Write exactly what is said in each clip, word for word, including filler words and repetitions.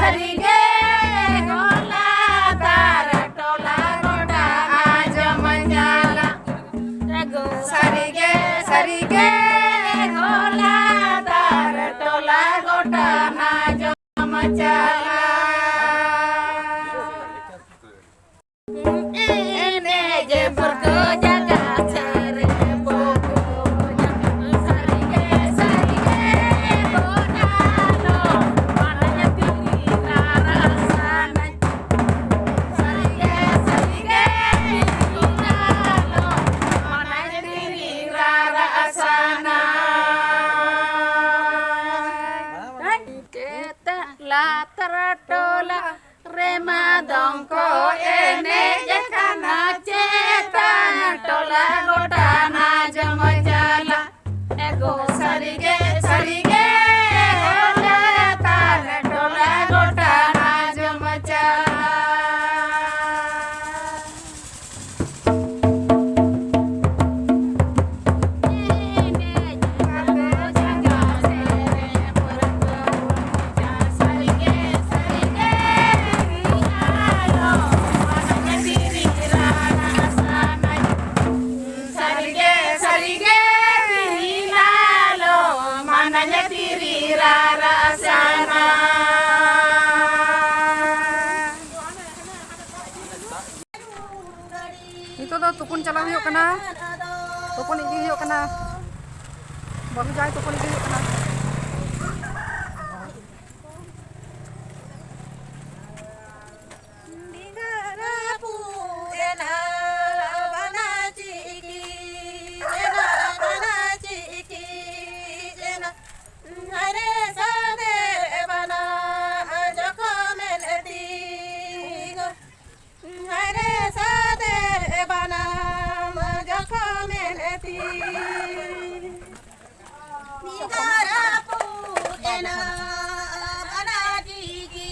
ᱥᱟᱹᱨᱤᱜᱮ ᱜᱚᱞᱟ ᱫᱟᱨ ᱴᱚᱞᱟ ᱜᱚᱴᱟ ᱟᱸᱡᱚᱢ ᱪᱟᱞᱟᱜ᱾ ᱥᱟᱹᱨᱤᱜᱮ, ᱥᱟᱹᱨᱤᱜᱮ ᱜᱚᱞᱟ ᱫᱟᱨ ᱴᱚᱞᱟ ᱜᱚᱴᱟ ᱟᱸᱡᱚᱢ ᱪᱟᱞᱟᱜ᱾ ᱮᱱᱮᱡ ᱯᱟᱹᱨᱠᱟᱹᱣ ᱡᱟᱭᱜᱟ ᱥᱮᱨᱮᱧ ᱯᱟᱹᱨᱠᱟᱹᱣ ᱡᱟᱭᱜᱟ᱾ ᱥᱟᱹᱨᱤᱜᱮ, ᱥᱟᱹᱨᱤᱜᱮ ᱜᱚᱴᱟ ᱫᱚ ᱢᱟᱱᱮ ᱛᱤᱨᱤ ᱨᱟᱨᱟ ᱥᱟᱱᱟᱧ᱾ ᱥᱟᱹᱨᱤᱜᱮ, ᱥᱟᱹᱨᱤᱜᱮ ᱜᱚᱴᱟ ᱫᱚ ᱢᱟᱱᱮ ᱛᱤᱨᱤ ᱨᱟᱨᱟ ᱥᱟᱱᱟᱧ᱾ ᱪᱮᱛᱟ ᱞᱟᱛᱟᱨ ᱴᱚᱞᱟ ᱨᱮᱢᱟ ᱫᱚᱝ ᱠᱚ ᱮᱱᱮᱡ ᱠᱟᱱᱟ, ᱪᱮᱛᱟᱱ ᱴᱚᱞᱟ ᱜᱚᱴᱟ ᱟᱸᱡᱚᱢ ᱪᱟᱞᱟᱜ᱾ ᱮᱜᱳ ᱥᱟᱹᱨᱤᱜᱮ, ᱥᱟᱹᱨᱤᱜᱮ ᱜᱚᱴᱟ ᱛᱟᱞᱮ ᱴᱚᱞᱟ ᱜᱚᱴᱟ ᱟᱸᱡᱚᱢ ᱪᱟᱞᱟᱜ᱾ ᱥᱟᱹᱨᱤᱜᱮ, ᱥᱟᱹᱨᱤᱜᱮ ᱛᱤᱨᱤ ᱞᱟᱞᱚ, ᱢᱟᱱᱟᱧ ᱛᱤᱨᱤ ᱨᱟᱨᱟ ᱥᱟᱱᱟ᱾ ᱱᱤᱛᱚᱜ ᱫᱚ ᱛᱩᱯᱩᱱ ᱪᱟᱞᱟᱣ ᱦᱩᱭᱩᱜ ᱠᱟᱱᱟ, ᱛᱩᱯᱩᱱ ᱤᱫᱤ ᱦᱩᱭᱩᱜ ᱠᱟᱱᱟ, ᱵᱟᱹᱦᱩ ᱡᱟᱶᱟᱭ ᱛᱩᱯᱩᱱ ᱤᱫᱤ ᱦᱩᱭᱩᱜ ᱠᱟᱱᱟ᱾ ᱰᱤᱸᱜᱟᱹ ᱨᱟᱹᱯᱩᱫ ᱮᱱᱟ ᱵᱟᱱᱟ ᱪᱤᱠᱤ ᱮᱱᱟ, ᱵᱟᱱᱟ ᱪᱤᱠᱤ ᱮᱱᱟ᱾ ᱦᱟᱭᱨᱮ ᱥᱟᱫᱮ ᱵᱟᱱᱟ ᱡᱚᱠᱷᱚᱢ ᱮᱱ ᱛᱤᱸᱜᱩ᱾ ᱦᱟᱭᱨᱮ ᱥᱟᱫᱮ ᱵᱟᱱᱟ ᱡᱚᱠᱷᱚᱢ ᱮᱱ ᱛᱤᱸᱜᱩ᱾ ᱰᱤᱸᱜᱟᱹ ᱨᱟᱹᱯᱩᱫ ᱮᱱᱟ ᱵᱟᱱᱟ ᱪᱤᱠᱤ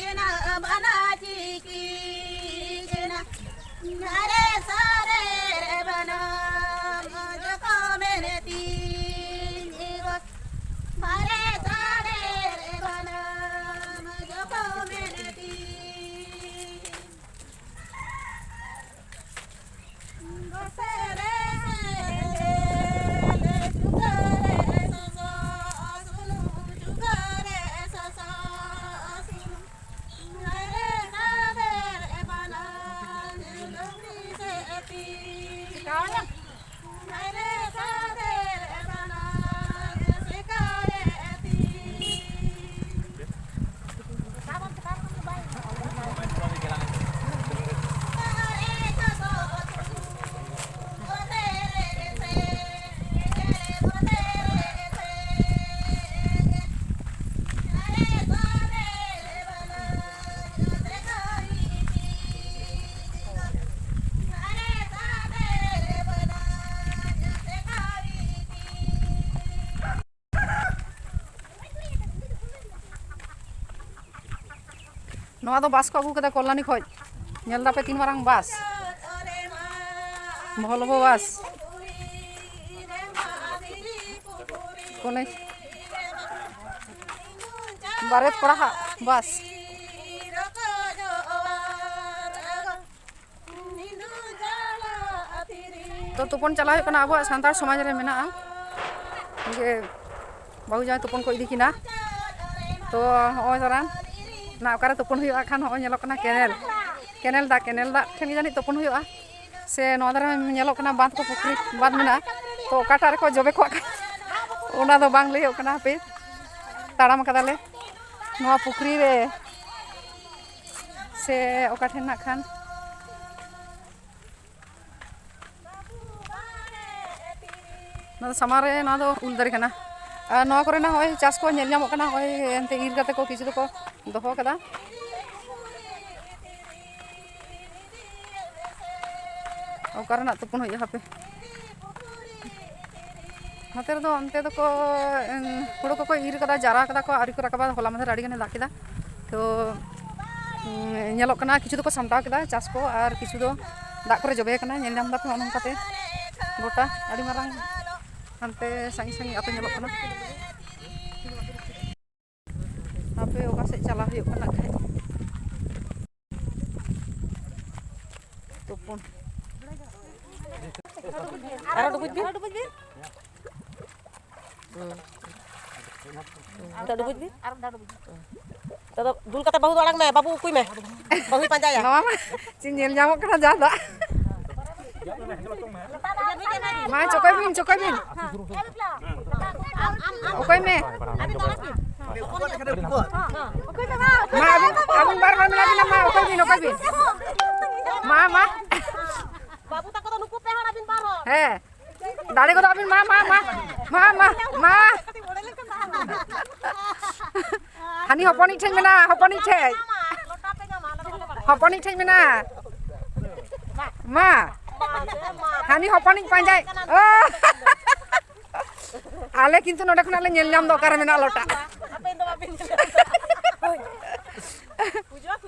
ᱮᱱᱟ, ᱵᱟᱱᱟ ᱪᱤᱠᱤ ᱮᱱᱟ᱾ ᱦᱟᱭᱨᱮ ᱥᱟᱫᱮ ᱵᱟᱱᱟ ᱡᱚᱠᱷᱚᱢ ᱮᱱ ᱛᱤᱸᱜᱩ᱾ ᱦᱟᱭᱨᱮ ᱥᱟᱫᱮ ᱵᱟᱱᱟ ᱱᱚᱣᱟ ᱫᱚ ᱵᱟᱥ ᱠᱚ ᱟᱹᱜᱩ ᱠᱟᱫᱟ ᱠᱚᱞᱞᱟᱱᱤ ᱠᱷᱚᱡ᱾ ᱧᱮᱞ ᱫᱟᱯᱮ ᱛᱤᱱ ᱢᱟᱨᱟᱝ ᱵᱟᱥ, ᱵᱷᱚᱞᱵᱷᱳ ᱵᱟᱥ᱾ ᱠᱚᱞᱮᱡᱽ ᱵᱟᱨᱮᱛ ᱠᱚᱲᱟ ᱦᱟᱜ ᱵᱟᱥ᱾ ᱛᱚ ᱛᱩᱯᱩᱱ ᱪᱟᱞᱟᱣ ᱦᱩᱭᱩᱜ ᱠᱟᱱᱟ, ᱟᱵᱚᱣᱟᱜ ᱥᱟᱱᱛᱟᱲ ᱥᱚᱢᱟᱡᱽ ᱨᱮ ᱢᱮᱱᱟᱜᱼᱟ ᱡᱮ ᱵᱟᱹᱦᱩ ᱡᱟᱶᱟᱭ ᱛᱩᱯᱩᱱ ᱠᱚ ᱤᱫᱤ ᱠᱤᱱᱟ᱾ ᱛᱚ ᱦᱚᱸᱜᱼᱚᱭ ᱫᱟᱬᱟᱱ ᱱᱟ ᱚᱠᱟᱨᱮ ᱛᱩᱯᱩᱱ ᱦᱩᱭᱩᱜᱼᱟ ᱠᱷᱟᱱ, ᱦᱚᱸᱜᱼᱚᱭ ᱧᱮᱞᱚᱜ ᱠᱟᱱᱟ ᱠᱮᱱᱮᱞ, ᱠᱮᱱᱮᱞ ᱫᱟᱜ, ᱠᱮᱱᱮᱞ ᱫᱟᱜ ᱴᱷᱮᱱ ᱜᱮ ᱡᱟᱹᱱᱤᱡ ᱛᱩᱯᱩᱱ ᱦᱩᱭᱩᱜᱼᱟ᱾ ᱥᱮ ᱱᱚᱣᱟ ᱫᱷᱟᱨᱮ ᱧᱮᱞᱚᱜ ᱠᱟᱱᱟ ᱵᱟᱸᱫᱷ ᱠᱚ, ᱯᱩᱠᱷᱨᱤ ᱵᱟᱸᱫᱷ ᱢᱮᱱᱟᱜᱼᱟ, ᱛᱚ ᱚᱠᱟᱴᱟᱜ ᱨᱮᱠᱚ ᱡᱚᱵᱮ ᱠᱚᱜ ᱠᱟᱱᱟ ᱚᱱᱟ ᱫᱚ ᱵᱟᱝ ᱞᱟᱹᱭᱚᱜ ᱠᱟᱱᱟ᱾ ᱦᱟᱯᱮ ᱛᱟᱲᱟᱢ ᱠᱟᱫᱟᱞᱮ ᱱᱚᱣᱟ ᱯᱩᱠᱷᱨᱤ ᱨᱮ ᱥᱮ ᱚᱠᱟ ᱴᱷᱮᱱ ᱱᱟᱜ ᱠᱷᱟᱱ᱾ ᱱᱚᱣᱟ ᱫᱚ ᱥᱟᱢᱟᱝ ᱨᱮ, ᱱᱚᱣᱟ ᱫᱚ ᱩᱞ ᱫᱟᱨᱮ ᱠᱟᱱᱟ᱾ ᱟᱨ ᱱᱚᱣᱟ ᱠᱚᱨᱮᱱᱟᱜ ᱦᱚᱸᱜᱼᱚᱭ ᱪᱟᱥ ᱠᱚ ᱧᱮᱞ ᱧᱟᱢᱚᱜ ᱠᱟᱱᱟ, ᱦᱚᱸᱜᱼᱚᱭ ᱮᱱᱛᱮ ᱤᱨ ᱠᱟᱛᱮ ᱠᱚ ᱠᱤᱪᱷᱩ ᱫᱚᱠᱚ ᱫᱚᱦᱚ ᱠᱟᱫᱟ᱾ ᱚᱠᱟ ᱨᱮᱱᱟᱜ ᱛᱩᱯᱩᱱ ᱦᱩᱭᱩᱜᱼᱟ ᱦᱟᱯᱮ᱾ ᱱᱚᱛᱮ ᱨᱮᱫᱚ ᱚᱱᱛᱮ ᱫᱚᱠᱚ, ᱮᱱ, ᱦᱩᱲᱩ ᱠᱚᱠᱚ ᱤᱨ ᱠᱟᱫᱟ, ᱡᱟᱣᱨᱟ ᱠᱟᱫᱟ ᱠᱚ, ᱟᱹᱣᱨᱤ ᱠᱚ ᱨᱟᱠᱟᱵᱟ, ᱦᱚᱞᱟ ᱢᱟᱫᱷᱮᱨ ᱟᱹᱰᱤ ᱜᱟᱱᱮ ᱫᱟᱜ ᱠᱮᱫᱟ᱾ ᱛᱚ, ᱩᱸ, ᱧᱮᱞᱚᱜ ᱠᱟᱱᱟ ᱠᱤᱪᱷᱩ ᱫᱚᱠᱚ ᱥᱟᱢᱴᱟᱣ ᱠᱮᱫᱟ ᱪᱟᱥ ᱠᱚ, ᱟᱨ ᱠᱤᱪᱷᱩ ᱫᱚ ᱫᱟᱜ ᱠᱚᱨᱮ ᱡᱚᱵᱮ ᱠᱟᱱᱟ᱾ ᱧᱮᱞ ᱧᱟᱢ ᱫᱟᱯᱮ ᱱᱚᱜᱼᱚ ᱱᱚᱝᱠᱟᱛᱮ ᱜᱚᱴᱟ ᱟᱹᱰᱤ ᱢᱟᱨᱟᱝ ᱦᱟᱱᱛᱮ ᱥᱟᱺᱜᱤᱧ ᱥᱟᱺᱜᱤᱧ ᱟᱹᱛᱩ ᱧᱮᱞᱚᱜ ᱠᱟᱱᱟ᱾ ᱦᱟᱯᱮ ᱚᱠᱟ ᱥᱮᱫ ᱪᱟᱞᱟᱣ ᱦᱩᱭᱩᱜ ᱠᱟᱱᱟ ᱠᱷᱟᱡ᱾ ᱛᱩᱯᱩᱱ᱾ ᱟᱨᱚ ᱰᱩᱵᱩᱡ ᱵᱤᱱ᱾ ᱱᱤᱛᱚᱜ ᱰᱩᱵᱩᱡ ᱵᱤᱱ᱾ ᱱᱤᱛᱚᱜ ᱫᱚ ᱫᱩᱞ ᱠᱟᱛᱮ ᱵᱟᱹᱦᱩ ᱫᱚ ᱟᱲᱟᱜ ᱢᱮ, ᱵᱟᱹᱵᱩ ᱩᱠᱩᱭ ᱢᱮ, ᱵᱟᱹᱦᱩᱭ ᱯᱟᱸᱡᱟᱭᱟ᱾ ᱱᱚᱣᱟ ᱢᱟ ᱪᱮᱫ ᱧᱮᱞ ᱧᱟᱢᱚᱜ ᱠᱟᱱᱟ ᱡᱟ ᱫᱟᱜ᱾ ᱢᱟ ᱪᱚᱠᱚᱭ ᱵᱤᱱ, ᱪᱚᱠᱚᱭ ᱵᱤᱱ᱾ ᱚᱠᱚᱭ ᱢᱮ? ᱢᱟ ᱟᱹᱵᱤᱱ, ᱟᱹᱵᱤᱱ ᱵᱟᱨ ᱦᱚᱲ ᱢᱮᱱᱟᱜ ᱵᱤᱱᱟ, ᱢᱟ ᱚᱠᱚᱭ ᱵᱤᱱ, ᱚᱠᱚᱭ ᱵᱤᱱ? ᱢᱟ, ᱢᱟ᱾ ᱵᱟᱹᱵᱩ ᱛᱟᱠᱚ ᱫᱚ ᱱᱩᱠᱩ ᱯᱮ ᱦᱚᱲ ᱟᱹᱵᱤᱱ ᱵᱟᱨ ᱦᱚᱲ᱾ ᱦᱮᱸ᱾ ᱫᱟᱲᱮ ᱜᱚᱫᱚᱜ ᱟᱹᱵᱤᱱ, ᱢᱟ, ᱢᱟ, ᱢᱟ, ᱢᱟ, ᱢᱟ, ᱢᱟ᱾ ᱦᱟᱹᱱᱤ ᱦᱚᱯᱚᱱᱤᱡ ᱴᱷᱮᱡ ᱢᱮᱱᱟᱜᱼᱟ, ᱦᱚᱯᱚᱱᱤᱡ ᱴᱷᱮᱡ᱾ ᱦᱚᱯᱚᱱᱤᱡ ᱴᱷᱮᱡ ᱢᱮᱱᱟᱜᱼᱟ᱾ ᱢᱟ᱾ ᱦᱟᱹᱱᱤ ᱦᱚᱯᱚᱱᱤᱡ ᱯᱟᱸᱡᱟᱭ᱾ ᱚ᱾ ᱟᱞᱮ ᱠᱤᱱᱛᱩ ᱱᱚᱰᱮ ᱠᱷᱚᱱᱟᱜ ᱞᱮ ᱧᱮᱞ ᱧᱟᱢ ᱫᱟ ᱚᱠᱟᱨᱮ ᱢᱮᱱᱟᱜᱼᱟ ᱞᱚᱴᱟ᱾ ᱟᱯᱮ ᱫᱚ ᱵᱟᱯᱮ ᱧᱮᱞ ᱧᱟᱢ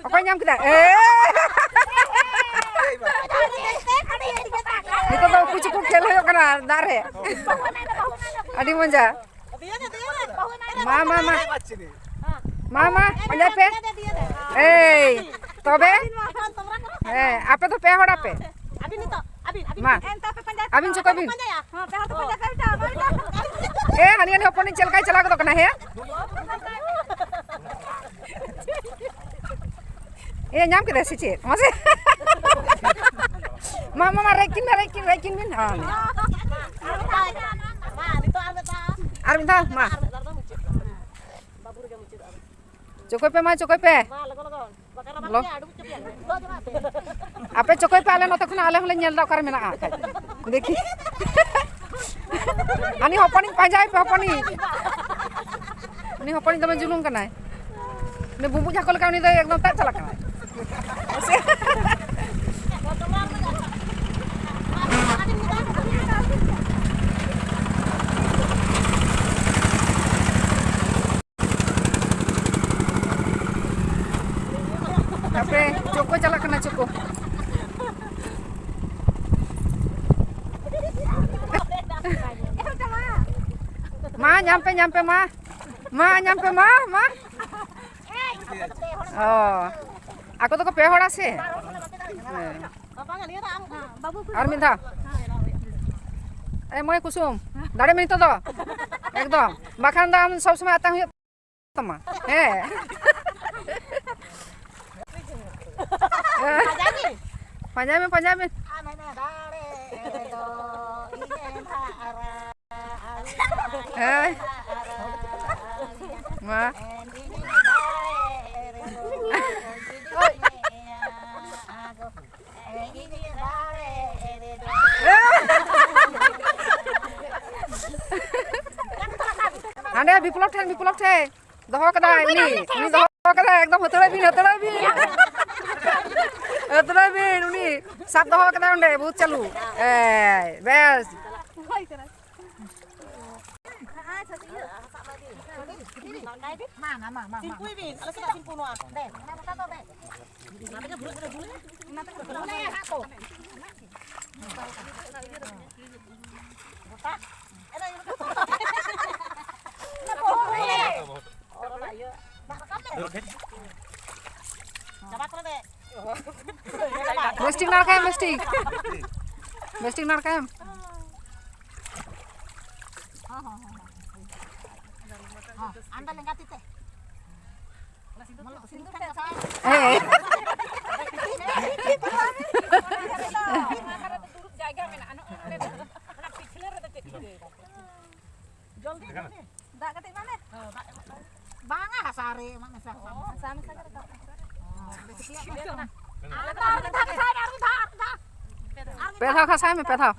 ᱫᱟ᱾ ᱧᱟᱢ ᱠᱮᱫᱟ᱾ ᱮ! ᱱᱤᱛᱚᱜ ᱫᱚ ᱩᱠᱩ ᱪᱩᱠᱩ ᱠᱷᱮᱞ ᱦᱩᱭᱩᱜ ᱠᱟᱱᱟ ᱫᱟᱜ ᱨᱮ᱾ ᱟᱹᱰᱤ ᱢᱚᱡᱟ᱾ ᱢᱟ, ᱢᱟ, ᱢᱟ᱾ ᱢᱟ, ᱢᱟ, ᱯᱟᱸᱡᱟᱭ ᱯᱮ᱾ ᱮᱭ, ᱛᱚᱵᱮ? ᱦᱮᱸ, ᱟᱯᱮ ᱫᱚ ᱯᱮ ᱦᱚᱲ ᱟᱯᱮ᱾ ᱢᱟ᱾ ᱟᱹᱵᱤᱱ ᱪᱚᱠᱚ ᱵᱤᱱ᱾ ᱮ, ᱦᱟᱹᱱᱤ, ᱦᱟᱹᱱᱤ ᱦᱚᱯᱚᱱᱤᱡ ᱪᱮᱫ ᱞᱮᱠᱟᱭ ᱪᱟᱞᱟᱣ ᱜᱚᱫᱚᱜ ᱠᱟᱱᱟ, ᱦᱮᱸ? ᱮ, ᱧᱟᱢ ᱠᱮᱫᱟᱭ ᱥᱮ ᱪᱮᱫ? ᱢᱟᱥᱮ᱾ ᱢᱟ, ᱢᱟ, ᱢᱟ, ᱨᱮᱡ ᱠᱤᱱ ᱢᱮ, ᱨᱮᱡ ᱠᱤᱱ, ᱨᱮᱡ ᱠᱤᱱ ᱵᱤᱱ᱾ ᱦᱚᱸ᱾ ᱟᱨ ᱢᱤᱫ ᱫᱷᱟᱣ, ᱢᱟ᱾ ᱪᱚᱠᱚᱭ ᱯᱮ, ᱢᱟ, ᱪᱚᱠᱚᱭ ᱯᱮ᱾ ᱞᱚ-, ᱟᱯᱮ ᱪᱚᱠᱚᱭ ᱯᱮ, ᱟᱞᱮ ᱱᱚᱛᱮ ᱠᱷᱚᱱᱟᱜ ᱟᱞᱮ ᱦᱚᱸᱞᱮ ᱧᱮᱞ ᱮᱫᱟ ᱚᱠᱟᱨᱮ ᱢᱮᱱᱟᱜᱼᱟ᱾ ᱫᱮᱠᱷᱤ᱾ ᱦᱟᱹᱱᱤ ᱦᱚᱯᱚᱱᱤᱡ ᱯᱟᱸᱡᱟᱭ ᱯᱮ, ᱦᱚᱯᱚᱱᱤᱡ᱾ ᱩᱱᱤ ᱦᱚᱯᱚᱱᱤᱡ ᱫᱚᱢᱮ ᱡᱩᱞᱩᱝ ᱠᱟᱱᱟᱭ᱾ ᱩᱱᱤ ᱵᱩᱢᱵᱩᱡ ᱦᱟᱹᱠᱩ ᱞᱮᱠᱟ, ᱩᱱᱤ ᱫᱚ ᱮᱠᱫᱚᱢ ᱛᱟᱡ ᱪᱟᱞᱟᱜ ᱠᱟᱱᱟᱭ᱾ ᱦᱟᱯᱮ, ᱪᱳᱠᱳ ᱪᱟᱞᱟᱜ ᱠᱟᱱᱟ, ᱪᱳᱠᱳ᱾ ᱢᱟ, ᱧᱟᱢ ᱯᱮ, ᱧᱟᱢ ᱯᱮ, ᱢᱟ᱾ ᱢᱟ, ᱧᱟᱢ ᱯᱮ, ᱢᱟ, ᱢᱟ᱾ ᱚ, ᱟᱠᱚ ᱫᱚᱠᱚ ᱯᱮ ᱦᱚᱲᱟ ᱥᱮ? ᱦᱮᱸ᱾ ᱟᱨ ᱢᱤᱫ ᱫᱷᱟᱣ᱾ ᱮ ᱢᱟᱹᱭ ᱠᱩᱥᱩᱢ, ᱫᱟᱲᱮ ᱢᱮ ᱱᱤᱛᱚᱜ ᱫᱚ᱾ ᱮᱠᱫᱚᱢ᱾ ᱵᱟᱠᱷᱟᱱ ᱫᱚ ᱟᱢ ᱥᱚᱵ ᱥᱚᱢᱚᱭ ᱟᱛᱟᱝ ᱦᱩᱭᱩᱜ ᱛᱟᱢᱟ᱾ ᱦᱮᱸ᱾ ᱯᱟᱸᱡᱟᱭ ᱢᱮ, ᱯᱟᱸᱡᱟᱭ ᱢᱮ᱾ ᱦᱮᱸ᱾ ᱢᱟ᱾ ᱦᱟᱸᱰᱮ ᱵᱤᱯᱞᱚᱵ ᱴᱷᱮᱱ, ᱵᱤᱯᱞᱚᱵ ᱴᱷᱮᱱ᱾ ᱫᱚᱦᱚ ᱠᱟᱫᱟᱭ ᱩᱱᱤ, ᱩᱱᱤ ᱫᱚᱦᱚ ᱠᱟᱫᱟᱭ, ᱮᱠᱫᱚᱢ ᱦᱟᱹᱛᱲᱟᱹᱭ ᱵᱤᱱ, ᱦᱟᱹᱛᱲᱟᱹᱭ ᱵᱤᱱ᱾ ᱦᱟᱹᱛᱲᱟᱹᱭ ᱵᱤᱱ, ᱩᱱᱤ ᱥᱟᱵ ᱫᱚᱦᱚ ᱠᱟᱫᱟᱭ ᱚᱸᱰᱮ, ᱵᱩᱛ ᱪᱟᱹᱞᱩ᱾ ᱮᱭ, ᱵᱮᱥ᱾ ᱢᱟ, ᱢᱟ, ᱢᱟ, ᱢᱟ, ᱢᱟ᱾ ᱥᱤᱢᱯᱩᱭ ᱵᱤᱱ, ᱟᱞᱮ ᱥᱮᱫᱟᱜ ᱥᱤᱢᱯᱩ ᱱᱚᱣᱟ᱾ ᱫᱮ, ᱚᱱᱟ ᱜᱚᱴᱟ ᱫᱚ ᱫᱮ᱾ ᱚᱱᱟ ᱛᱮᱜᱮ ᱵᱷᱩᱲᱩᱡ ᱠᱟᱱᱟ, ᱵᱷᱩᱲᱩᱡ᱾ ᱚᱱᱟ ᱛᱮᱜᱮ ᱵᱷᱩᱲᱩᱡ ᱠᱟᱱᱟ᱾ ᱦᱟᱸᱜ ᱠᱚ᱾ ᱜᱚᱴᱟ᱾ ᱚᱱᱟ ᱤᱭᱟᱹ᱾ ᱪᱟᱵᱟ ᱠᱚᱨᱮ ᱫᱮ᱾ ᱵᱮᱥᱴᱷᱤᱠ ᱱᱟᱲᱠᱟᱭᱮᱢ, ᱵᱮᱥᱴᱷᱤᱠ᱾ ᱵᱮᱥᱴᱷᱤᱠ ᱱᱟᱲᱠᱟᱭᱮᱢ᱾ ᱦᱚᱸ, ᱦᱚᱸ, ᱦᱚᱸ, ᱦᱚᱸ᱾ ᱦᱚᱸ, ᱟᱢ ᱫᱚ ᱞᱮᱸᱜᱟ ᱛᱤ ᱛᱮ᱾ ᱥᱤᱸᱫᱩᱨ ᱴᱷᱮᱱ ᱜᱷᱟᱥᱟᱣ᱾ ᱦᱮᱸ᱾ ᱚᱱᱟ ᱫᱷᱟᱨᱮ ᱫᱚ ᱫᱩᱲᱩᱵ ᱡᱟᱭᱜᱟ ᱢᱮᱱᱟᱜᱼᱟ, ᱱᱚᱜᱼᱚ ᱱᱚᱰᱮ ᱫᱚ᱾ ᱚᱱᱟ ᱯᱤᱪᱷᱞᱟᱹ ᱨᱮᱫᱚ ᱪᱮᱫ ᱪᱤᱠᱟᱹᱭᱮᱫᱟ? ᱡᱚᱞᱫᱤ, ᱡᱚᱞᱫᱤ᱾ ᱫᱟᱜ ᱠᱟᱹᱴᱤᱡ ᱮᱢᱟᱜ ᱢᱮ᱾ ᱦᱮᱸ, ᱫᱟᱜ ᱮᱢᱟᱜ ᱢᱮ᱾ ᱵᱟᱝᱟ, ᱦᱟᱥᱟ ᱨᱮ ᱮᱢᱟᱜ ᱢᱮᱥᱮ, ᱦᱟᱥᱟ ᱨᱮ᱾ ᱦᱟᱥᱟ ᱢᱮᱥᱟ ᱠᱟᱛᱮ ᱫᱟᱜ ᱮᱢᱟᱜ ᱢᱮ᱾ ᱦᱮᱸ, ᱚᱸᱰᱮ ᱪᱤᱠᱟᱹᱭᱟᱜ ᱢᱮ᱾ ᱟᱨ ᱢᱤᱫ ᱫᱷᱟᱣ, ᱟᱨ ᱢᱤᱫ ᱫᱷᱟᱣ, ᱟᱨ ᱢᱤᱫ ᱫᱷᱟᱣ᱾ ᱯᱮ ᱫᱷᱟᱣ ᱜᱷᱟᱥᱟᱭ ᱢᱮ, ᱯᱮ ᱫᱷᱟᱣ᱾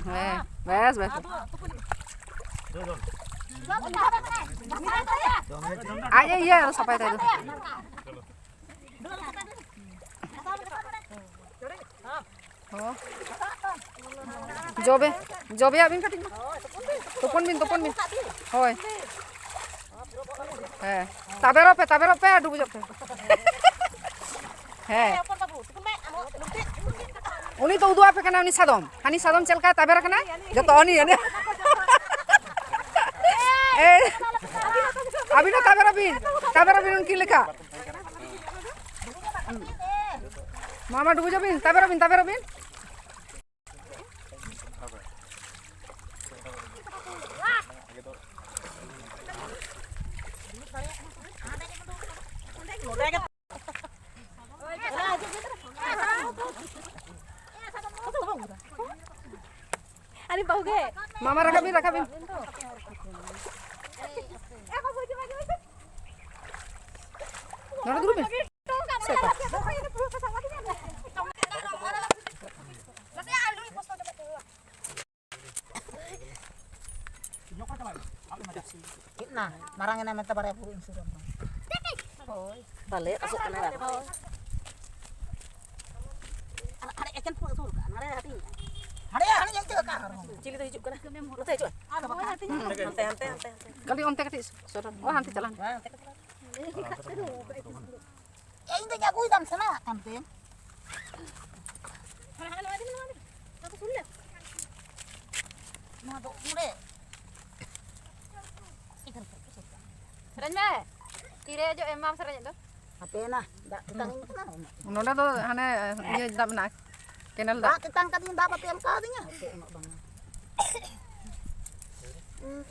ᱦᱮᱸ, ᱵᱮᱥ, ᱵᱮᱥ᱾ ᱟᱫᱚ ᱛᱩᱯᱩᱱ᱾ ᱟᱡ ᱮ ᱤᱭᱟᱹ ᱥᱟᱯᱷᱟᱭ ᱛᱟᱭ ᱫᱚ᱾ ᱦᱚᱸ᱾ ᱡᱚᱵᱮ, ᱡᱚᱵᱮᱭᱟᱜ ᱵᱤᱱ ᱠᱟᱹᱴᱤᱡ ᱢᱟ᱾ ᱛᱩᱯᱩᱱ ᱵᱤᱱ, ᱛᱩᱯᱩᱱ ᱵᱤᱱ᱾ ᱦᱳᱭ᱾ ᱦᱮᱸ᱾ ᱛᱟᱵᱮᱨᱚᱜ ᱯᱮ, ᱛᱟᱵᱮᱨᱚᱜ ᱯᱮ ᱟᱨ ᱰᱩᱵᱩᱡᱚᱜ ᱯᱮ᱾ ᱦᱮᱸ᱾ ᱩᱱᱤ ᱫᱚ ᱩᱫᱩᱜ ᱟᱯᱮ ᱠᱟᱱᱟ, ᱩᱱᱤ ᱥᱟᱫᱚᱢ᱾ ᱦᱟᱹᱱᱤ ᱥᱟᱫᱚᱢ ᱪᱮᱫ ᱞᱮᱠᱟᱭ ᱛᱟᱵᱮᱨ ᱟᱠᱟᱱᱟ? ᱡᱚᱛᱚ ᱩᱱᱤ, ᱩᱱᱤ᱾ ᱮ, ᱟᱹᱵᱤᱱ ᱦᱚᱸ ᱛᱟᱵᱮᱨᱚᱜ ᱵᱤᱱ, ᱛᱟᱵᱮᱨᱚᱜ ᱵᱤᱱ ᱩᱱᱠᱤᱱ ᱞᱮᱠᱟ᱾ ᱢᱟ, ᱢᱟ, ᱰᱩᱵᱩᱡᱚᱜ ᱵᱤᱱ, ᱛᱟᱵᱮᱨᱚᱜ ᱵᱤᱱ, ᱛᱟᱵᱮᱨᱚᱜ ᱵᱤᱱ᱾ ᱟᱨᱮ ᱵᱟᱹᱦᱩ ᱜᱮ᱾ ᱢᱟᱢᱟ, ᱨᱟᱠᱟᱵ ᱵᱤᱱ, ᱨᱟᱠᱟᱵ ᱵᱤᱱ᱾ ᱱᱚᱰᱮ ᱫᱩᱲᱩᱵ ᱵᱤᱱ᱾ ᱪᱮᱫ ᱱᱟ? ᱢᱟᱨᱟᱝ ᱮᱱᱟ ᱢᱮᱱᱛᱮ ᱵᱟᱨᱭᱟ ᱵᱩᱨᱩ ᱤᱧ ᱥᱩᱨ ᱟᱢᱟ᱾ ᱦᱳᱭ᱾ ᱵᱟᱞᱮ ᱟᱥᱚᱜ ᱠᱟᱱᱟ ᱟᱨ᱾ ᱦᱳᱭ᱾ ᱟᱨ ᱦᱟᱸᱰᱮ ᱮᱠᱮᱱ ᱯᱩᱨᱟᱹ ᱥᱩᱨ ᱠᱟᱜᱼᱟ, ᱱᱚᱰᱮ ᱦᱟᱹᱴᱤᱧ ᱠᱟᱜᱼᱟ᱾ ᱦᱟᱸᱰᱮ, ᱦᱟᱸᱰᱮ ᱧᱮᱞ ᱪᱮᱫ ᱞᱮᱠᱟ ᱟᱨᱦᱚᱸ᱾ ᱪᱤᱞᱤ ᱫᱚ ᱦᱤᱡᱩᱜ ᱠᱟᱱᱟ? ᱱᱚᱛᱮ ᱦᱤᱡᱩᱜᱼᱟ᱾ ᱦᱟᱱᱛᱮ, ᱦᱟᱱᱛᱮ, ᱦᱟᱱᱛᱮ, ᱦᱟᱱᱛᱮ᱾ ᱠᱟᱹᱴᱤᱡ ᱚᱱᱛᱮ ᱠᱟᱹᱴᱤᱡ ᱥᱚᱨᱚᱞ᱾ ᱚ, ᱦᱟᱱᱛᱮ ᱪᱟᱞᱟᱜ ᱢᱮ᱾ ᱮ, ᱤᱧ ᱫᱚᱧ ᱟᱹᱜᱩᱭ ᱫᱟᱢ ᱥᱮ ᱱᱟᱜ ᱠᱟᱱ ᱛᱮ᱾ ᱱᱚᱣᱟ ᱫᱚ ᱚᱸᱰᱮ᱾ ᱥᱮᱨᱮᱧ ᱢᱮ᱾ ᱛᱤᱨᱮ ᱡᱚᱜ ᱮᱢᱟᱢ ᱥᱮᱨᱮᱧᱮᱫ ᱫᱚ? ᱦᱟᱯᱮ ᱱᱟ, ᱫᱟᱜ ᱛᱮᱛᱟᱝ ᱤᱧ ᱠᱟᱱᱟ᱾ ᱱᱚᱰᱮ ᱫᱚ ᱦᱟᱱᱮ ᱤᱭᱟᱹ ᱫᱟᱜ ᱢᱮᱱᱟᱜᱼᱟ, ᱠᱮᱱᱮᱞ ᱫᱟᱜ᱾ ᱫᱟᱜ ᱛᱮᱛᱟᱝ ᱠᱟᱫᱤᱧ, ᱫᱟᱜ ᱵᱟᱯᱮ ᱮᱢ ᱠᱟᱣᱫᱤᱧᱟ? ᱦᱟᱯᱮ ᱩᱱᱟᱹᱜ ᱵᱟᱝᱟ᱾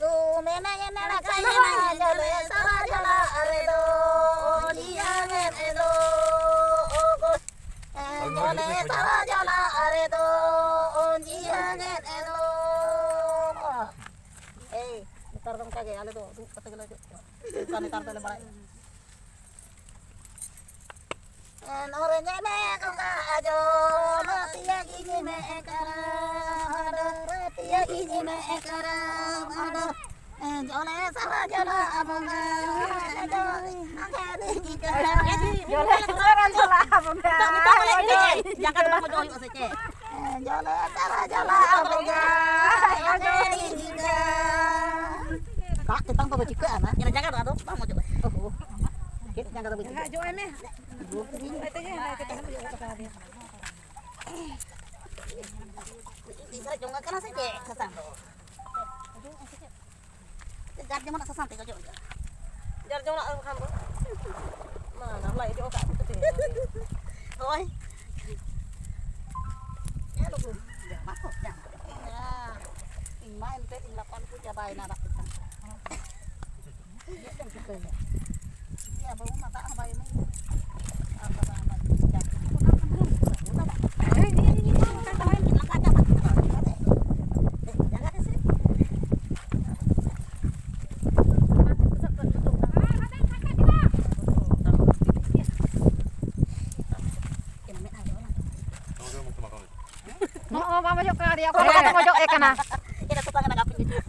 ᱛᱚ ᱢᱮᱱᱟ ᱮᱱᱟ ᱠᱟᱭ ᱮᱱᱟ ᱡᱚᱞᱮ ᱥᱟᱨᱟ ᱡᱚᱞᱟ ᱟᱨᱮ ᱫᱚ ᱡᱤᱭᱟ ᱢᱮᱱ ᱮᱫᱚ ᱚᱜᱚ᱾ ᱡᱚᱞᱮ ᱥᱟᱨᱟ ᱡᱚᱞᱟ ᱟᱨᱮ ᱫᱚ ᱡᱤᱭᱟ ᱢᱮᱱ ᱮᱫᱚ᱾ ᱮᱭ, ᱱᱮᱛᱟᱨ ᱫᱚ ᱚᱱᱠᱟ ᱜᱮ, ᱟᱞᱮ ᱫᱚ ᱫᱩᱲᱩᱵ ᱠᱟᱛᱮ ᱜᱮᱞᱮ ᱚᱡᱚᱜ ᱠᱚᱣᱟ᱾ ᱚᱱᱠᱟ ᱱᱮᱛᱟᱨ ᱫᱚᱞᱮ ᱵᱟᱲᱟᱭ᱾ ᱱᱚᱨᱮ ᱧᱮᱞᱮ ᱜᱚᱸᱜᱟ ᱟᱡᱚ, ᱨᱟᱹᱛᱤᱭᱟᱹ ᱜᱤᱧ ᱢᱮ ᱠᱟᱨᱟᱢ ᱟᱫᱚ, ᱨᱟᱹᱛᱤᱭᱟᱹ ᱜᱤᱧ ᱢᱮ ᱠᱟᱨᱟᱢ ᱟᱫᱚ᱾ ᱡᱚᱞᱮ ᱥᱟᱨᱟ ᱡᱚᱞᱟ ᱵᱚᱸᱜᱟ ᱟᱡᱚ, ᱟᱡᱚ ᱫᱤᱧ ᱠᱟᱨᱟᱢ᱾ ᱡᱚᱞᱮ ᱥᱟᱨᱟ ᱡᱚᱞᱟ ᱵᱚᱸᱜᱟ᱾ ᱱᱤᱛᱚᱜ, ᱱᱤᱛᱚᱜ ᱵᱚᱞᱮ ᱮᱱᱮᱡ, ᱡᱟᱸᱜᱟ ᱫᱚ ᱵᱟᱝ ᱚᱡᱚᱜ ᱦᱩᱭᱩᱜᱼᱟ ᱥᱮ ᱪᱮᱫ? ᱡᱚᱞᱮ ᱥᱟᱨᱟ ᱡᱚᱞᱟ ᱵᱚᱸᱜᱟ ᱟᱡᱚ ᱫᱤᱧ ᱠᱟᱨᱟᱢ᱾ ᱫᱟᱜ ᱛᱮᱛᱟᱝ ᱫᱚ ᱪᱤᱠᱟᱹᱜᱼᱟ ᱱᱟ? ᱧᱮᱞ ᱡᱟᱸᱜᱟ ᱫᱚ ᱟᱫᱚ ᱵᱟᱝ ᱚᱡᱚᱜᱼᱟ᱾ ᱚᱦᱚ᱾ ᱪᱮᱫ ᱡᱟᱸᱜᱟ ᱫᱚ ᱵᱟᱹᱧ ᱚᱡᱚᱜ ᱢᱮ᱾ ᱛᱤᱥ ᱨᱮ ᱡᱚᱝ ᱟᱠᱟᱱᱟ ᱥᱮ ᱪᱮᱫ ᱥᱟᱥᱟᱝ ᱫᱚ? ᱡᱟᱨ ᱡᱮᱢᱚᱱᱟᱜ ᱥᱟᱥᱟᱝ ᱛᱮᱜᱮ ᱚᱡᱚᱜ ᱦᱩᱭᱩᱜᱼᱟ᱾ ᱡᱟᱨ ᱡᱮᱢᱚᱱᱟᱜ ᱵᱟᱠᱷᱟᱱ ᱫᱚ᱾ ᱢᱟ, ᱜᱟᱢᱞᱟ ᱤᱫᱤ ᱠᱟᱜ ᱠᱚ ᱛᱮ᱾ ᱦᱳᱭ᱾ ᱮ ᱞᱩᱜᱩ, ᱡᱟᱢᱟ ᱠᱚ, ᱡᱟᱢᱟ ᱠᱚ᱾ ᱤᱧ ᱢᱟ ᱮᱱᱛᱮ ᱤᱧ ᱞᱟᱯᱟ ᱞᱩᱜᱩ ᱪᱟᱵᱟᱭᱮᱱᱟ ᱫᱟᱜ ᱛᱮᱛᱟᱝ᱾ ᱪᱮᱫ ᱮᱢ ᱪᱤᱠᱟᱹᱭᱟ? ᱪᱮᱫ ᱟᱫᱚ ᱚᱱᱟ ᱫᱟᱜ ᱦᱚᱸ ᱵᱟᱭ ᱮᱢᱚᱜ᱾ ᱟᱨ ᱵᱟᱵᱟ ᱦᱚᱸ ᱵᱟᱭ ᱪᱤᱠᱟᱹᱭᱟ᱾ ᱱᱚᱜᱼᱚ ᱵᱟᱢ ᱚᱡᱚᱜ ᱠᱟᱱᱟ, ᱟᱹᱰᱤ ᱟᱠᱚ ᱵᱟᱠᱚ ᱚᱡᱚᱜ ᱮ ᱠᱟᱱᱟ᱾ ᱮᱱᱟ ᱥᱮᱛᱟᱜ ᱨᱮ ᱱᱟᱜ ᱯᱤᱧ ᱚᱡᱚᱜ᱾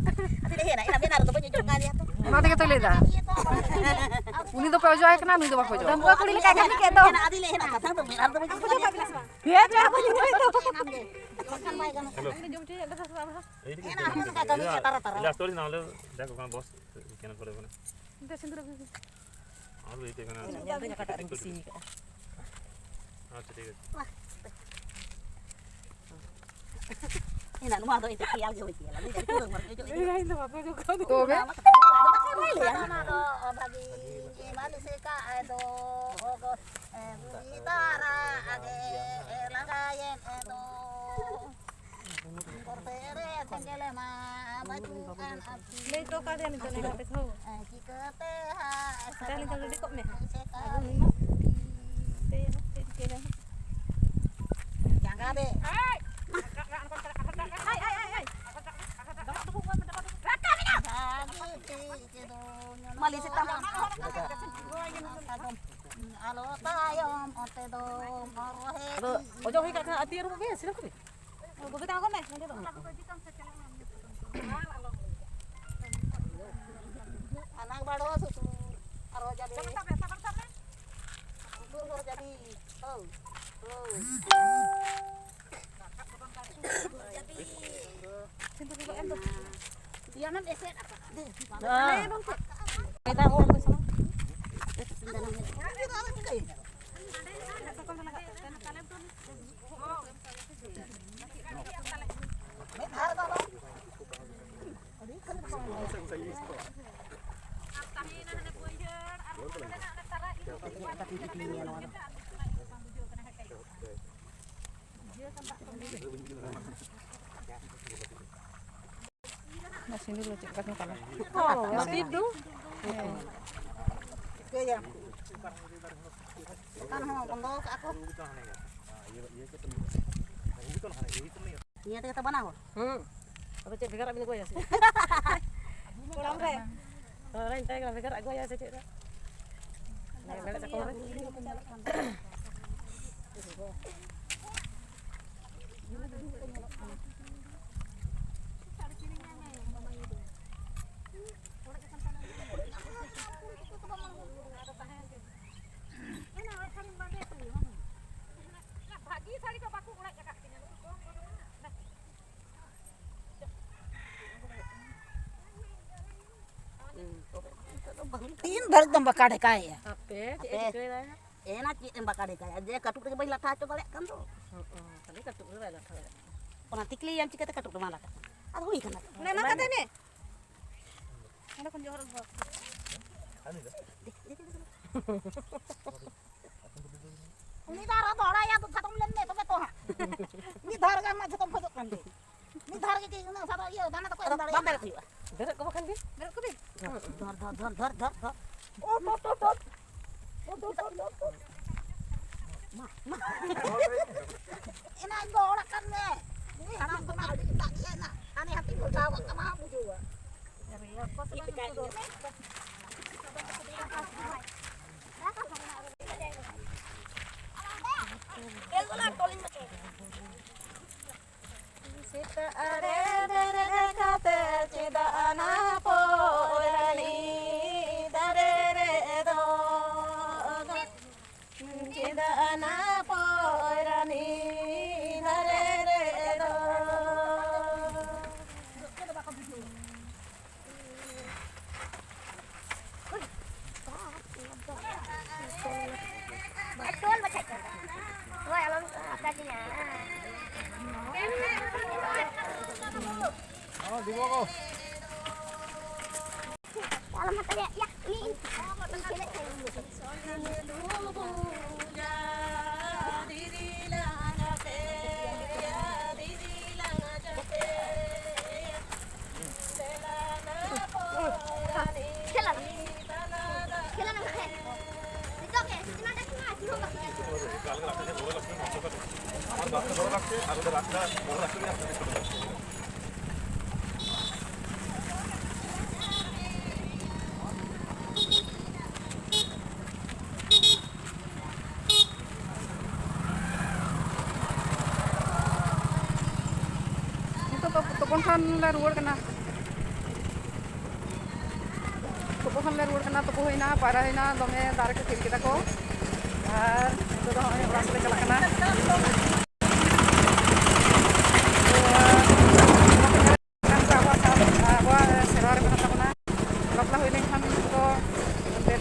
ᱟᱫᱚ ᱞᱟᱹᱭ ᱮᱱᱟ, ᱮᱱᱟ ᱢᱮᱱᱟ ᱨᱮᱫᱚ ᱵᱟᱹᱧ ᱚᱡᱚᱜ ᱠᱟᱱ ᱜᱮᱭᱟ ᱛᱚ᱾ ᱚᱱᱟ ᱛᱮᱜᱮ ᱛᱚᱭ ᱞᱟᱹᱭᱫᱟ᱾ ᱩᱱᱤ ᱫᱚᱯᱮ ᱚᱡᱚᱜ ᱟᱭ ᱠᱟᱱᱟ, ᱱᱩᱭ ᱫᱚ ᱵᱟᱠᱚ ᱚᱡᱚᱜ ᱟᱭ ᱠᱟᱱᱟ᱾ ᱰᱟᱺᱜᱩᱣᱟᱹ ᱠᱩᱲᱤ ᱞᱮᱠᱟᱭ ᱠᱟᱹᱢᱤ ᱠᱮᱫ ᱫᱚ᱾ ᱮᱱᱟ ᱟᱹᱰᱤ ᱞᱟᱹᱭ ᱮᱱᱟ, ᱥᱟᱥᱟᱝ ᱫᱚ ᱢᱮᱫ ᱨᱮᱫᱚ ᱵᱟᱹᱧ ᱚᱡᱚᱜ ᱠᱟᱱ ᱜᱮᱭᱟ᱾ ᱦᱮᱸ, ᱪᱚ, ᱵᱟᱹᱧ ᱚᱡᱚᱜ ᱟᱭ ᱫᱚ᱾ ᱵᱟᱠᱷᱟᱱ ᱵᱟᱭ ᱜᱟᱱᱚᱜ ᱠᱟᱱᱟ᱾ ᱦᱮᱞᱳ᱾ ᱡᱚᱢ ᱦᱚᱪᱚᱭᱟ, ᱫᱟᱠᱟ ᱥᱟᱞᱟᱜ ᱟᱵᱟᱨ᱾ ᱮᱱᱟ ᱦᱚᱸ ᱱᱚᱝᱠᱟ ᱠᱟᱹᱢᱤ ᱠᱟᱱᱟ, ᱛᱟᱨᱟ ᱛᱟᱨᱟ᱾ ᱞᱟᱥᱴ ᱥᱴᱳᱨᱤ ᱱᱟᱦᱞᱮ ᱡᱟᱠ ᱚᱠᱟ ᱵᱚᱥ ᱠᱮᱱ ᱠᱚᱨᱮ ᱵᱚᱱᱟ᱾ ᱚᱱᱛᱮ ᱥᱤᱸᱫᱩᱨ ᱟᱹᱜᱩᱭ ᱯᱮ᱾ ᱟᱨ ᱞᱟᱹᱭ ᱛᱮ ᱠᱟᱱᱟ᱾ ᱥᱤᱸᱫᱩᱨ ᱟᱹᱜᱩᱭ ᱯᱮ᱾ ᱟᱪᱪᱷᱟ, ᱴᱷᱤᱠ ᱟᱪᱷᱮ᱾ ᱮᱱᱟ ᱱᱚᱣᱟ ᱫᱚ ᱤᱧ ᱫᱚ ᱠᱷᱮᱭᱟᱞ ᱜᱮ ᱵᱟᱹᱧ ᱠᱷᱮᱭᱟᱞᱟ᱾ ᱱᱩᱭ ᱫᱚ ᱯᱩᱨᱟᱹ ᱢᱚᱨ ᱜᱮ ᱚᱡᱚᱜ ᱤᱫᱤ᱾ ᱤᱧ ᱫᱚ ᱵᱟᱯᱮ ᱚᱡᱚᱜ ᱠᱟᱣᱫᱤᱧᱟ᱾ ᱛᱚᱵᱮ? ᱚᱱᱟ ᱫᱚ ᱵᱷᱟᱹᱜᱤ ᱢᱟᱹᱞᱤᱥ ᱠᱟᱜ ᱫᱚ ᱜᱚ-, ᱮ, ᱵᱩᱲᱦᱤ ᱛᱟᱨᱟ ᱜᱮ ᱞᱟᱸᱜᱟᱭᱮᱱ ᱫᱚ᱾ ᱜᱚᱨᱛᱮ ᱨᱮ ᱥᱮᱸᱜᱮᱞ ᱢᱟ ᱵᱟᱹᱪᱩᱜ ᱟᱱ ᱟᱹᱛᱩ᱾ ᱞᱟᱹᱭ ᱦᱚᱴᱚ ᱠᱟᱫᱮᱭᱟ ᱱᱤᱛᱚᱜ ᱱᱟᱦᱟᱜ ᱯᱮ ᱛᱷᱚ᱾ ᱪᱤᱠᱟᱹᱛᱮ ᱦᱟᱸᱜ ᱛᱟᱦᱞᱮ ᱱᱤᱛᱚᱜ ᱨᱮᱰᱤ ᱠᱚᱜ ᱢᱮ ᱦᱟᱸᱜ᱾ ᱟᱹᱜᱩ ᱢᱮ ᱢᱟ᱾ ᱪᱮᱫ ᱪᱤᱠᱟᱹᱭᱟ ᱦᱟᱸᱜ? ᱡᱟᱸᱜᱟ ᱫᱮ᱾ ᱟᱭ, ᱟᱭ, ᱟᱭ, ᱟᱭ᱾ ᱰᱚᱵᱚᱜ, ᱰᱚᱵᱚᱜ, ᱰᱚᱵᱚᱜ, ᱰᱚᱵᱚᱜ᱾ ᱨᱟᱠᱟᱵ ᱮᱱᱟ᱾ ᱵᱷᱟᱜᱮ ᱴᱷᱤᱠ ᱫᱚ ᱢᱟᱹᱞᱤᱥ ᱮ ᱛᱟᱢᱟ᱾ ᱟᱞᱚ ᱛᱟᱭᱚᱢ ᱚᱱᱛᱮ ᱫᱚ ᱢᱚᱨᱚᱦᱮᱫ᱾ ᱟᱫᱚ ᱚᱡᱚᱜ ᱦᱩᱭ ᱠᱟᱜ ᱠᱷᱟᱱ ᱟᱹᱛᱤ ᱟᱹᱨᱩᱵᱚᱜ ᱜᱮ, ᱥᱤᱨᱟᱹ ᱠᱚᱜᱮ᱾ ᱜᱚᱜᱚ ᱛᱟᱠᱚ ᱢᱮ, ᱱᱚᱰᱮ ᱫᱚ᱾ ᱟᱱᱟᱝ ᱵᱟᱲᱚ ᱥᱩᱥᱩᱨ, ᱟᱨᱚ ᱡᱟᱵᱮ᱾ ᱥᱩᱥᱩᱨ ᱦᱚᱨ ᱡᱟᱵᱤ᱾ ᱦᱳ, ᱦᱳ᱾ ᱥᱤᱸᱫᱩᱨ ᱫᱚ ᱮᱢ ᱫᱚ᱾ ᱫᱤᱭᱟᱱᱟᱢ ᱮᱥᱮᱫ ᱟᱠᱟᱫ᱾ ᱦᱮᱸ᱾ ᱮᱴᱟᱜ ᱦᱚᱲ ᱠᱚ ᱥᱟᱞᱟᱜ᱾ ᱚᱱᱟ ᱥᱤᱸᱫᱩᱨ ᱫᱚ ᱪᱮᱫ ᱞᱮᱠᱟ ᱪᱚᱝ ᱠᱟᱱᱟ? ᱚ, ᱥᱤᱸᱫᱩᱨ? ᱦᱮᱸ᱾ ᱪᱤᱠᱟᱹᱭᱟ? ᱫᱚᱠᱟᱱ ᱦᱚᱸ ᱵᱚᱱᱫᱚ ᱠᱟᱜᱼᱟ ᱠᱚ᱾ ᱱᱤᱭᱟᱹ ᱛᱮᱜᱮ ᱛᱚ ᱵᱟᱱᱟ ᱦᱚᱲ᱾ ᱦᱩᱸ᱾ ᱟᱫᱚ ᱪᱮᱫ ᱵᱷᱮᱜᱟᱨᱟᱜ ᱵᱤᱱ ᱟᱹᱜᱩᱭᱟ ᱥᱮ? ᱠᱚᱲᱟᱢ ᱨᱮ᱾ ᱦᱳᱭ, ᱚᱱᱟ ᱤᱧ ᱛᱟᱭᱚᱢ ᱨᱮ ᱵᱷᱮᱜᱟᱨᱟᱜ ᱟᱹᱜᱩᱭᱟ ᱥᱮ ᱪᱮᱫ ᱨᱮ? ᱢᱮᱲᱦᱮᱫ ᱥᱟᱠᱚᱢ ᱨᱮ᱾ ᱵᱷᱟᱹᱜᱤ ᱥᱟᱹᱲᱤ ᱠᱚ ᱵᱟᱠᱚ ᱚᱲᱮᱡ ᱟᱠᱟᱫ ᱛᱤᱧᱟᱹ, ᱱᱩᱠᱩ ᱠᱚ᱾ ᱛᱟᱹᱨᱩᱵ ᱫᱚᱢ ᱵᱟᱠᱟ ᱰᱷᱮᱠᱟᱭᱮᱭᱟ᱾ ᱦᱟᱯᱮ, ᱪᱮᱫ ᱮ ᱟᱯᱮ᱾ ᱪᱤᱠᱟᱹᱭᱮᱫᱟ? ᱮᱱᱟ ᱪᱮᱫ ᱮᱢ ᱵᱟᱠᱟ ᱰᱷᱮᱠᱟᱭᱟ? ᱡᱮ ᱠᱟᱹᱴᱩᱵ ᱨᱮᱜᱮ ᱵᱟᱹᱧ ᱞᱟᱴᱷᱟ ᱦᱚᱪᱚ ᱫᱟᱲᱮᱭᱟᱜ ᱠᱟᱱ ᱫᱚ᱾ ᱦᱚᱸᱜᱼᱚ, ᱠᱷᱟᱹᱞᱤ ᱠᱟᱹᱴᱩᱵ ᱨᱮ ᱵᱟᱭ ᱞᱟᱴᱷᱟ ᱫᱟᱲᱮᱭᱟᱜ ᱠᱟᱱᱟ᱾ ᱚᱱᱟ ᱛᱤᱠᱞᱤᱭᱟᱢ ᱪᱤᱠᱟᱹᱛᱮ ᱠᱟᱹᱴᱩᱵ ᱨᱮ ᱵᱟᱝ ᱞᱟᱴᱷᱟᱜ ᱠᱟᱱᱟ? ᱟᱫᱚ ᱦᱩᱭ ᱠᱟᱱᱟ᱾ ᱚᱱᱮ ᱚᱱᱟ ᱠᱟᱛᱮ ᱢᱮ᱾ ᱚᱸᱰᱮ ᱠᱷᱚᱱ ᱡᱚᱦᱚᱨ ᱟᱹᱜᱩ ᱟᱠᱚ᱾ ᱩᱱᱤ ᱫᱚ ᱟᱨᱦᱚᱸ ᱫᱚᱦᱲᱟᱭᱟ, ᱫᱩ ᱪᱷᱟᱛᱚᱢ ᱞᱮᱱ ᱢᱮ, ᱛᱚᱵᱮ ᱛᱚ ᱦᱟᱸᱜ᱾ ᱢᱤᱫ ᱫᱷᱟᱣ ᱨᱮᱜᱮ ᱟᱢᱟᱜ ᱡᱷᱚᱛᱚᱢ ᱠᱷᱚᱡᱚᱜ ᱠᱟᱱ ᱫᱚ᱾ ᱢᱤᱫ ᱫᱷᱟᱣ ᱨᱮᱜᱮ ᱪᱮᱫ ᱩᱱᱟᱹᱜ ᱥᱟᱫᱟ ᱤᱭᱟᱹ ᱫᱟᱱᱟ ᱛᱟᱠᱚ ᱮᱢ ᱟᱫᱚ ᱫᱟᱲᱮᱭᱟᱜᱼᱟ? ᱵᱟᱢ ᱵᱮᱨᱮᱫ ᱦᱩᱭᱩᱜᱼᱟ᱾ ᱵᱮᱨᱮᱫ ᱠᱚ ᱵᱟᱠᱷᱟᱱ ᱜᱮ᱾ ᱵᱮᱨᱮᱫ ᱠᱚᱵᱤᱱ? ᱫᱷᱚᱨ, ᱫᱷᱚᱨ, ᱫᱷᱚᱨ, ᱫᱷᱚᱨ, ᱫᱷᱚᱨ, ᱫᱷᱚᱨ᱾ ᱩᱴ, ᱩᱴ, ᱩᱴ, ᱩᱴ᱾ ᱩᱴ, ᱩᱴ, ᱩᱴ, ᱩᱴ, ᱩᱴ᱾ ᱢᱟ, ᱢᱟ᱾ ᱮᱱᱟ ᱤᱧ ᱫᱚ ᱚᱲᱟᱜ ᱠᱟᱱ ᱢᱮ᱾ ᱩᱱᱤ ᱦᱟᱲᱟᱢ ᱠᱚᱢᱟ ᱟᱹᱰᱤ ᱥᱮᱛᱟᱜ ᱜᱮ ᱦᱮᱡ ᱮᱱᱟ᱾ ᱦᱟᱱᱮ ᱦᱟᱹᱛᱤᱧ ᱜᱷᱚᱴᱟᱣ ᱠᱟᱜ ᱛᱟᱢᱟ, ᱵᱩᱡᱷᱟᱹᱣᱟ᱾ ᱥᱮᱛᱟᱜ ᱨᱮ ᱵᱮᱨᱮᱫ ᱠᱟᱛᱮ ᱪᱮᱫᱟᱜ ᱚᱱᱟ ᱯᱚᱭᱨᱟᱱᱤ ᱫᱟᱨᱮ ᱨᱮᱫᱚ? ᱪᱮᱫᱟᱜ ᱚᱱᱟ ᱯᱚᱭᱨᱟᱱᱤ ᱫᱟᱨᱮ ᱨᱮᱫᱚ? ᱱᱤᱛᱚᱜ ᱫᱚ ᱛᱩᱯᱩᱱ ᱠᱷᱟᱱ ᱞᱮ ᱨᱩᱣᱟᱹᱲ ᱠᱟᱱᱟ᱾ ᱛᱩᱯᱩ ᱠᱷᱚᱱ ᱞᱮ ᱨᱩᱣᱟᱹᱲ ᱠᱟᱱᱟ, ᱛᱩᱯᱩ ᱦᱩᱭᱱᱟ, ᱯᱟᱭᱨᱟ ᱦᱩᱭᱱᱟ, ᱫᱚᱢᱮ ᱫᱟᱜ ᱨᱮᱠᱚ ᱠᱷᱮᱞ ᱠᱮᱫᱟ ᱠᱚ᱾ ᱟᱨ ᱱᱤᱛᱚᱜ ᱫᱚ ᱱᱚᱜᱼᱚᱭ ᱚᱲᱟᱜ ᱥᱮᱫ ᱞᱮ ᱪᱟᱞᱟᱜ ᱠᱟᱱᱟ᱾ ᱟᱵᱚᱣᱟᱜ, ᱟᱵᱚᱣᱟᱜ ᱥᱮᱨᱣᱟ ᱨᱮ ᱢᱮᱱᱟᱜ ᱛᱟᱵᱚᱱᱟ, ᱵᱟᱯᱞᱟ ᱦᱩᱭ ᱞᱮᱱᱠᱷᱟᱱ ᱫᱚ ᱚᱱᱛᱮ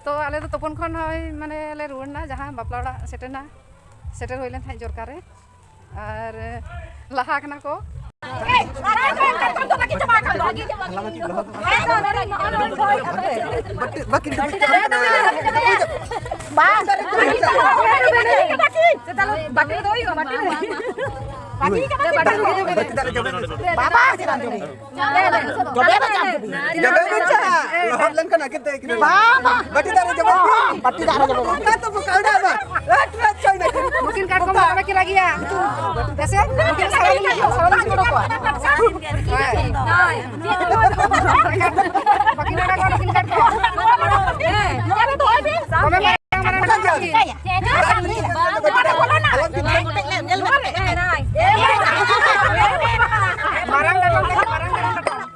ᱛᱚ ᱟᱞᱮ ᱫᱚ ᱛᱚᱯᱚᱱ ᱠᱷᱚᱱ ᱦᱚᱸ ᱢᱟᱱᱮ ᱞᱮ ᱨᱩᱣᱟᱹᱲ ᱮᱱᱟ, ᱡᱟᱦᱟᱸ ᱵᱟᱯᱞᱟ ᱚᱲᱟᱜ ᱥᱮᱴᱮᱨ ᱮᱱᱟ, ᱥᱮᱴᱮᱨ ᱦᱩᱭ ᱞᱮᱱ ᱛᱟᱦᱮᱸᱫ ᱡᱚᱨᱠᱟ ᱨᱮ, ᱟᱨ ᱞᱟᱦᱟ ᱠᱟᱱᱟ ᱠᱚ᱾ ᱵᱟᱵᱟ ᱪᱮᱫᱟᱜ ᱮᱢ ᱡᱚᱵᱮ? ᱡᱚᱵᱮ ᱵᱟᱪᱷᱟ, ᱞᱚᱦᱚᱫ ᱞᱮᱱᱠᱷᱟᱱ ᱟᱹᱠᱤᱱ ᱛᱮ ᱟᱹᱠᱤᱱ᱾ ᱵᱟᱵᱟ᱾ ᱵᱟᱹᱴᱤ ᱫᱟᱜ ᱨᱮ ᱡᱚᱵᱮ᱾ ᱵᱟᱹᱴᱤ ᱫᱟᱜ ᱨᱮ ᱡᱚᱵᱮ᱾ ᱚᱱᱟ ᱛᱚ ᱵᱚᱠᱟ ᱩᱰᱟᱹᱜ ᱢᱟ᱾ ᱞᱟᱴ ᱞᱟᱴ ᱪᱟᱭ ᱱᱟ᱾ ᱱᱩᱠᱤᱱ ᱠᱟᱴᱠᱚᱢ ᱫᱚ ᱫᱚᱢᱮ ᱠᱤᱱ ᱨᱟᱹᱜᱤᱭᱟ᱾ ᱦᱮᱸ ᱥᱮ? ᱱᱩᱠᱤᱱ ᱥᱟᱨᱟ ᱫᱤᱱ, ᱥᱟᱨᱟ ᱫᱤᱱ ᱠᱤᱱ ᱩᱰᱩᱠᱚᱜᱼᱟ᱾ ᱦᱳᱭ᱾ ᱵᱟᱹᱠᱤᱱ ᱚᱰᱚᱠᱚᱜᱼᱟ ᱱᱩᱠᱤᱱ ᱠᱟᱴᱠᱚᱢ᱾ ᱫᱚᱢᱮ ᱢᱟᱨᱟᱝ ᱢᱟᱨᱟᱝ ᱠᱟᱴᱠᱚᱢ᱾ ᱢᱟᱨᱟᱝ ᱠᱟᱴᱠᱚᱢ ᱛᱮᱜᱮ, ᱢᱟᱨᱟᱝ ᱠᱟᱴᱠᱚᱢ᱾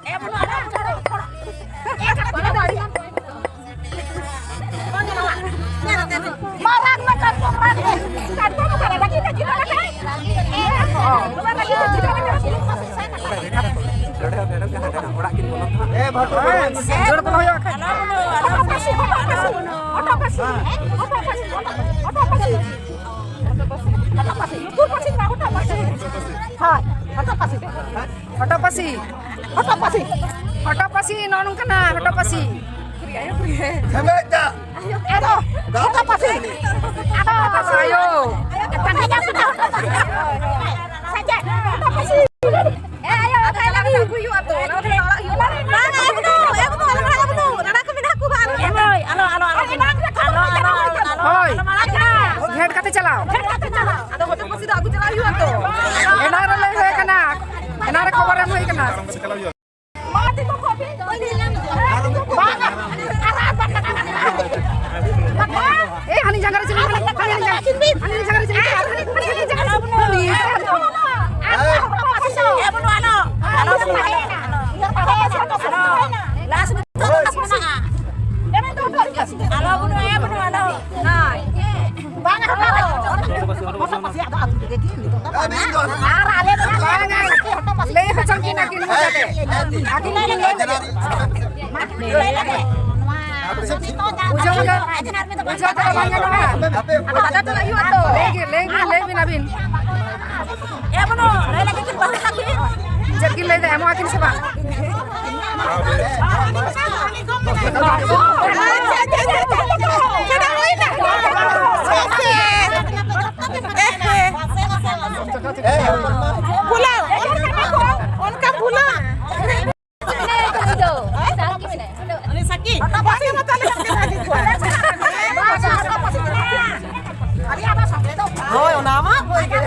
ᱢᱟᱨᱟᱝ ᱢᱟ ᱠᱟᱴᱠᱚᱢ ᱨᱟᱱ ᱨᱮ᱾ ᱠᱟᱴᱠᱚᱢ ᱚᱠᱟᱨᱮ? ᱞᱟᱹᱜᱤᱫ ᱞᱟᱹᱜᱤᱫ ᱞᱟᱹᱜᱤᱫ᱾ ᱚᱲᱟᱜ ᱠᱤᱱ ᱵᱚᱞᱚᱱ ᱛᱟᱦᱮᱸᱫ᱾ ᱮ ᱵᱷᱟᱴᱩ᱾ ᱡᱳᱨ ᱠᱚ ᱦᱩᱭᱩᱜᱼᱟ ᱠᱷᱟᱱ᱾ ᱦᱚᱴᱚᱜ ᱯᱟᱹᱥᱤ, ᱦᱚᱴᱚᱜ ᱯᱟᱹᱥᱤ, ᱦᱚᱴᱚᱜ ᱯᱟᱹᱥᱤ, ᱦᱚᱴᱚᱜ ᱯᱟᱹᱥᱤ, ᱦᱚᱴᱚᱜ ᱯᱟᱹᱥᱤ, ᱦᱚᱴᱚᱜ ᱯᱟᱹᱥᱤ, ᱞᱩᱛᱩᱨ ᱯᱟᱹᱥᱤ ᱢᱮᱱᱟᱜᱼᱟ, ᱦᱚᱴᱚᱜ ᱯᱟᱹᱥᱤ᱾ ᱦᱳᱭ, ᱦᱚᱴᱚᱜ ᱯᱟᱹᱥᱤ᱾ ᱦᱚᱴᱚᱜ ᱯᱟᱹᱥᱤ᱾ ᱦᱚᱴᱚᱜ ᱯᱟᱹᱥᱤ, ᱱᱚᱜᱼᱚ ᱱᱚᱝᱠᱟᱱᱟ ᱦᱚᱴᱚᱜ ᱯᱟᱹᱥᱤ᱾ ᱥᱮᱢᱮᱫ ᱫᱟ᱾ ᱟᱫᱚ, ᱦᱚᱴᱚᱜ ᱯᱟᱹᱥᱤ᱾ ᱟᱫᱚ, ᱟᱭᱳ᱾ ᱥᱮᱪᱮᱫ, ᱦᱚᱴᱚᱜ ᱯᱟᱹᱥᱤ᱾ ᱮ, ᱟᱭᱳ, ᱟᱫᱚ ᱪᱟᱞᱟᱣ ᱠᱟᱛᱮ ᱩᱱᱠᱩ ᱦᱩᱭᱩᱜᱼᱟ ᱛᱚ, ᱚᱱᱟ ᱠᱷᱟᱹᱛᱤᱨ ᱚᱲᱟᱜ ᱦᱩᱭᱩᱜᱼᱟ᱾ ᱵᱟᱝ, ᱮᱠᱫᱚᱢ, ᱮᱠᱫᱚᱢ, ᱟᱞᱚ ᱵᱟᱲᱟᱭᱟ ᱵᱟᱹᱵᱩ, ᱫᱟᱫᱟ ᱠᱚ ᱢᱮᱱᱟᱜ ᱠᱚᱣᱟ, ᱟᱞᱚ᱾ ᱮ ᱢᱟᱹᱭ, ᱟᱞᱚ, ᱟᱞᱚ, ᱟᱞᱚ, ᱟᱞᱚ, ᱦᱳᱭ᱾ ᱟᱞᱚ ᱵᱟᱲᱟᱭᱟ᱾ ᱜᱷᱮᱴ ᱠᱟᱛᱮ ᱪᱟᱞᱟᱣ᱾ ᱜᱷᱮᱴ ᱠᱟᱛᱮ ᱪᱟᱞᱟᱣ᱾ ᱟᱫᱚ ᱦᱚᱴᱚᱜ ᱯᱟᱹᱥᱤ ᱫᱚ ᱟᱹᱜᱩ ᱪᱟᱞᱟᱣ ᱦᱩᱭᱩᱜᱼᱟ ᱛᱚ᱾ ᱮᱱᱟᱝ ᱨᱮ ᱞᱟᱹᱭ ᱦᱩᱭ ᱠᱟᱱᱟ, ᱮᱱᱟᱝ ᱨᱮ ᱠᱷᱚᱵᱚᱨ ᱮᱢ ᱦᱩᱭ ᱠᱟᱱᱟ᱾ ᱮ, ᱦᱟᱹᱱᱤ ᱡᱟᱸᱜᱟ ᱨᱮ ᱪᱤᱞᱤ ᱢᱮᱱᱟᱜ? ᱦᱟᱹᱱᱤ ᱡᱟᱸᱜᱟ ᱨᱮ ᱪᱤᱞᱤ? ᱦᱟᱹᱱᱤ ᱡᱟᱸᱜᱟ ᱨᱮ ᱪᱤᱞᱤ? ᱦᱟᱹᱱᱤ ᱡᱟᱸᱜᱟ ᱨᱮ ᱪᱤᱞᱤ? ᱟᱞᱚ ᱵᱚᱱ ᱮᱢ ᱟᱞᱚ᱾ ᱵᱟᱝ, ᱦᱚᱴᱚᱜ ᱯᱟᱹᱥᱤ ᱟᱫᱚ ᱟᱹᱛᱩ ᱨᱮᱜᱮ ᱱᱤᱛᱚᱜ ᱫᱚ ᱵᱟᱝᱟ᱾ ᱟᱨ ᱟᱞᱮ ᱫᱚ ᱵᱟᱝᱟ, ᱞᱟᱹᱭ ᱦᱚᱪᱚ ᱠᱤᱱᱟ ᱠᱤᱱ ᱢᱚᱡᱟ ᱛᱮ᱾ ᱟᱹᱠᱤᱱ ᱠᱤᱱ ᱞᱟᱹᱭ ᱞᱮᱜᱮ᱾ ᱢᱟ ᱠᱤᱱ ᱞᱟᱹᱭ ᱞᱮᱜᱮ᱾ ᱱᱚᱣᱟ ᱵᱩᱡᱷᱟᱹᱣ ᱫᱚ, ᱵᱩᱡᱷᱟᱹᱣ ᱫᱚ ᱵᱟᱝ ᱜᱟᱱᱚᱜᱼᱟ᱾ ᱞᱟᱹᱭ ᱜᱮ, ᱞᱟᱹᱭ ᱵᱤᱱ, ᱞᱟᱹᱭ ᱵᱤᱱ ᱟᱹᱵᱤᱱ᱾ ᱮ ᱵᱟᱹᱱᱩ, ᱞᱟᱹᱭ ᱞᱟᱹᱜᱤᱫ ᱠᱤᱱ ᱵᱟᱹᱦᱩ ᱛᱟᱹᱠᱤᱱ᱾ ᱪᱮᱫ ᱠᱤᱱ ᱞᱟᱹᱭᱫᱟ, ᱮᱢᱚᱜ ᱟᱹᱠᱤᱱ ᱥᱮ ᱵᱟᱝ? ᱵᱷᱩᱞᱟᱹᱣ, ᱚᱱᱠᱟ ᱵᱷᱩᱞᱟᱹᱣ᱾ ᱩᱱᱤ ᱥᱟᱠᱤ᱾ ᱵᱟᱝ ᱮ ᱢᱟᱛᱟᱞᱮ ᱠᱟᱱ ᱜᱮ ᱵᱷᱟᱹᱜᱤ ᱠᱚᱣᱟ᱾ ᱦᱳᱭ, ᱚᱱᱟ ᱢᱟ ᱦᱳᱭ ᱜᱮ᱾